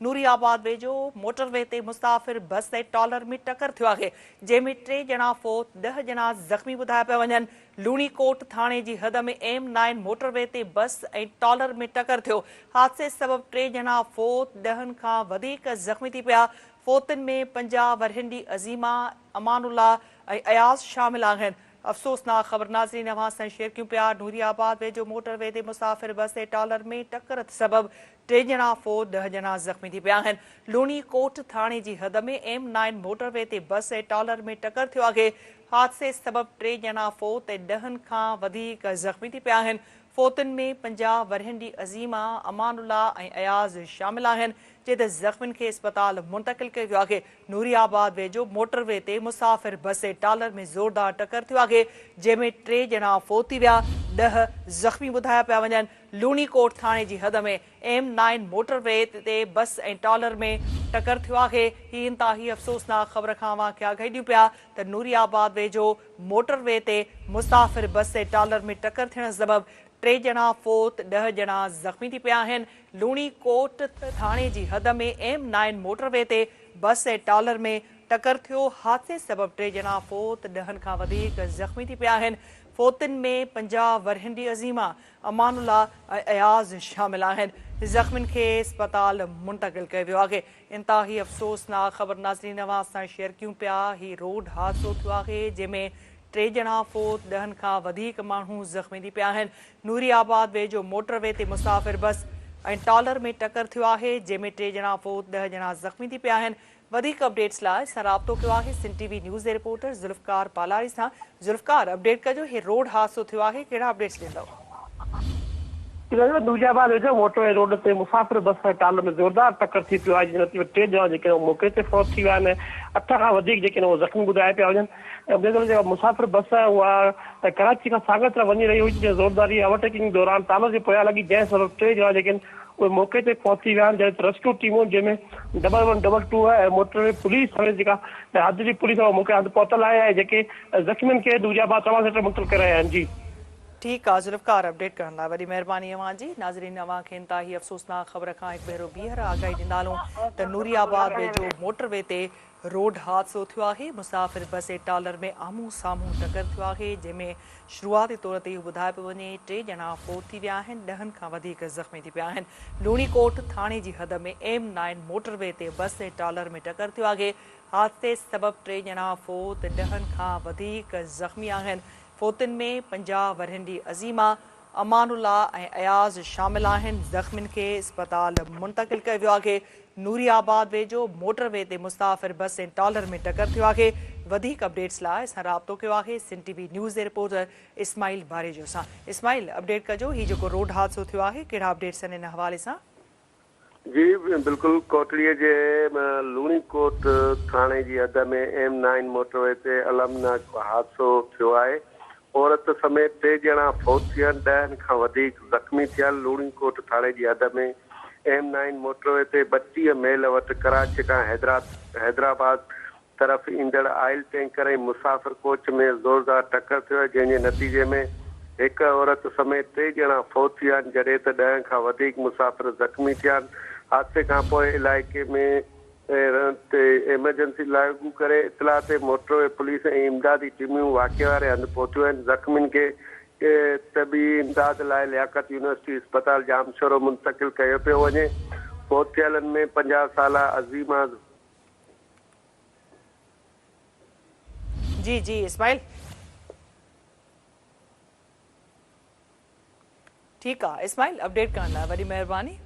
نوري آباد ويجهو motor V تي مسافر بس ۽ ٽالر ۾ ٽڪر ٿيو آهي، جنهن ۾ ٽي ڄڻا فوت، ڏهه ڄڻا زخمي ٻڌايا پيا وڃن. لوڻي ڪوٽ ٿاڻي جي حد ۾ ايم نائن موٽر وي تي بس ۽ ٽالر ۾ ٽڪر ٿيو، حادثي سبب ٽي ڄڻا فوت، ڏهن کان وڌيڪ زخمي ٿي پيا. فوتين ۾ 50 ورهين جي عظيمه، امان الله ۽ اياز شامل آهن. افسوسناڪ خبر ناظرين اوهان سان شيئر ڪيون پيا، نوري آباد ويجهو موٽر وي تي مسافر بس ۽ ٽالر ۾ ٽڪر سبب ٽي ڄڻا فوت، ڏهه ڄڻا زخمي ٿي پيا آهن. لوڻي ڪوٽ ٿاڻي جي حد ۾ ايم نائن موٽر وي تي بس ۽ ٽالر ۾ ٽڪر ٿيو آهي، حادثي سبب ٽي ڄڻا فوت ۽ ڏهن کان وڌيڪ زخمي ٿي پيا آهن. فوتين ۾ 50 ورهين جي عظيمه، امان الله ۽ اياز شامل آهن، جڏهن ته زخمين کي اسپتال منتقل ڪيو ويو آهي. نوري آباد ويجهو موٽر وي تي مسافر بس ۽ ٽالر ۾ زوردار ٽڪر ٿيو آهي، جنهن ۾ ٽي ڄڻا فوت ٿي ويا، ڏهه زخمي ٻڌايا پيا وڃن. لوڻي ڪوٽ ٿاڻي جي حد ۾ ايم نائن موٽر وي تي بس ۽ ٽالر ۾ ٽڪر ٿيو آهي. هي انتهائي افسوسناڪ خبر کان اوهان کي آگاهي ڏيون پيا ته نوري آباد ويجهو موٽر وي تي مسافر بس ۽ ٽالر ۾ ٽڪر ٿيڻ سبب ٽي ڄڻا فوت، ڏهه ڄڻا زخمي ٿي پيا آهن. لوڻي ڪوٽ ٿاڻي جي حد ۾ ايم نائن موٽر وي تي بس ۽ ٽالر ۾ ٽڪر ٿيو، حادثي سبب ٽي ڄڻا فوت، ڏهن کان وڌيڪ زخمي ٿي پيا آهن. فوتين ۾ 50 ورهين جي عظيمه، امان الله ۽ اياز شامل آهن. زخمين کي اسپتال منتقل ڪيو ويو آهي. انتهائي افسوسناڪ خبر ناظرين اوهان سان شيئر ڪيون پيا هي روڊ حادثو ٿيو آهي جنهن ۾ ٽي ڄڻا فوت ڏهن کان وڌيڪ ماڻهو زخمي ٿي پيا آهن نوري آباد ويجهو موٽر وي تي مسافر بس ۽ ٽالر ۾ ٽڪر ٿيو آهي جنهن ۾ ٽي ڄڻا فوت ڏهه ڄڻا زخمي ٿي پيا آهن وڌيڪ اپڊيٽس لاء اسان رابطو ڪيو آهي سنڌ ٽي وي نيوز جي رپورٽر ذوالفقار پالاري سان ذوالفقار اپڊيٽ ڪجو هي روڊ حادثو ٿيو آهي ڪهڙا اپڊيٽس ڏيندؤ. نوري آباد ويجهو موٽر وي روڊ تي مسافر بس ۽ ٽالر ۾ زوردار ٽڪر ٿي پيو آهي جنهن نتيجي ۾ ٽي ڄڻا جيڪي آهن اهي موقعي تي فوت ٿي ويا آهن ۽ اٺ کان وڌيڪ جيڪي آهن اهي زخمي ٻڌايا پيا وڃن ۽ ٻئي طرف جيڪا مسافر بس آهي اها ڪراچي کان سانگهڙ طرف وڃي رهي هئي جنهن زورداري اوورٽيڪنگ دوران ٽالر جي پويان لڳي جنهن سبب ٽي ڄڻا جيڪي آهن اهي موقعي تي فوت ٿي ويا آهن جڏهن ته ريسڪيو ٽيمون جنهن ۾ double one double two ۽ motor V police سميت جيڪا حد جي پوليس اها موقعي هنڌ پهتل آهي ۽ جيڪي زخمين کي نوري آباد ٽراما سينٽر منتقل ڪرايا آهن جي. ٺيڪ آ ذوالفقار اپڊيٽ ڪرڻ لاء وڏي مهرباني اوهان جي ناظرين اوهان کي انتهائي افسوسناڪ خبر کان هڪ ڀيرو ٻيهر آگاهي ڏيندا هلون ته نوري آباد ويجهو موٽر وي تي روڊ حادثو ٿيو آهي مسافر بس ۽ ٽالر ۾ آمهون سامهون ٽڪر ٿيو آهي جنهن ۾ شروعاتي طور تي اهو ٻڌايو پيو وڃي ٽي ڄڻا فوت ٿي ويا آهن ڏهن کان وڌيڪ زخمي ٿي پيا آهن لوڻي ڪوٽ ٿاڻي جي حد ۾ ايم نائن موٽر وي تي بس ۽ ٽالر ۾ ٽڪر ٿيو آهي حادثي سبب ٽي ڄڻا فوت ڏهن کان وڌيڪ زخمي آهن فوتين ۾ 50 ورهين جي عظيمه، امان الله ۽ اياز شامل آهن، زخمين کي اسپتال منتقل ڪيو ويو آهي، نوري آباد ويجهو موٽر وي تي مسافر بس ۽ ٽالر ۾ ٽڪر ٿيو آهي، وڌيڪ اپڊيٽس لاء اسان رابطو ڪيو آهي سنڌ ٽي وي نيوز جي رپورٽر اسماعيل باريجو سان، اسماعيل اپڊيٽ ڪجو هي جيڪو روڊ حادثو ٿيو آهي ڪهڙا اپڊيٽس آهن ان حوالي سان. جي بلڪل ڪوٽڙي جي لوڻي ڪوٽ ٿاڻي جي حد ۾ ايم نائن موٽروي تي المناڪ حادثو ٿيو آهي، عورت سميت ٽي ڄڻا فوت ٿي ويا ڏهن کان وڌيڪ زخمي ٿيا، لوڻي ڪوٽ ٿاڻي جي حد ۾ ايم نائن موٽروي تي 32 ميل وٽ ڪراچي کان حيدرآباد طرف ايندڙ آئل ٽينڪر ۽ مسافر ڪوچ ۾ زوردار ٽڪر ٿيو آهي جنهن جي نتيجي ۾ هڪ عورت سميت ٽي ڄڻا فوت ٿي ويا آهن جڏهن ته ڏهن کان وڌيڪ مسافر زخمي ٿيا آهن حادثي کانپوء علائقي ۾ تي ايمرجنسي لاڳو ڪري اطلاع تي موٽر وي پوليس ۽ امدادي ٽيمون واقعي واري هنڌ پهتيون آهن زخمين کي طبي امداد لاء لياقت يونيورسٽي اسپتال ڄامشورو منتقل ڪيو پيو وڃي فوت ٿيلن ۾ 50 سالا عظيمه جي جي اسماعيل ٺيڪ آ اسماعيل اپڊيٽ ڪرڻ لاء وڏي مهرباني.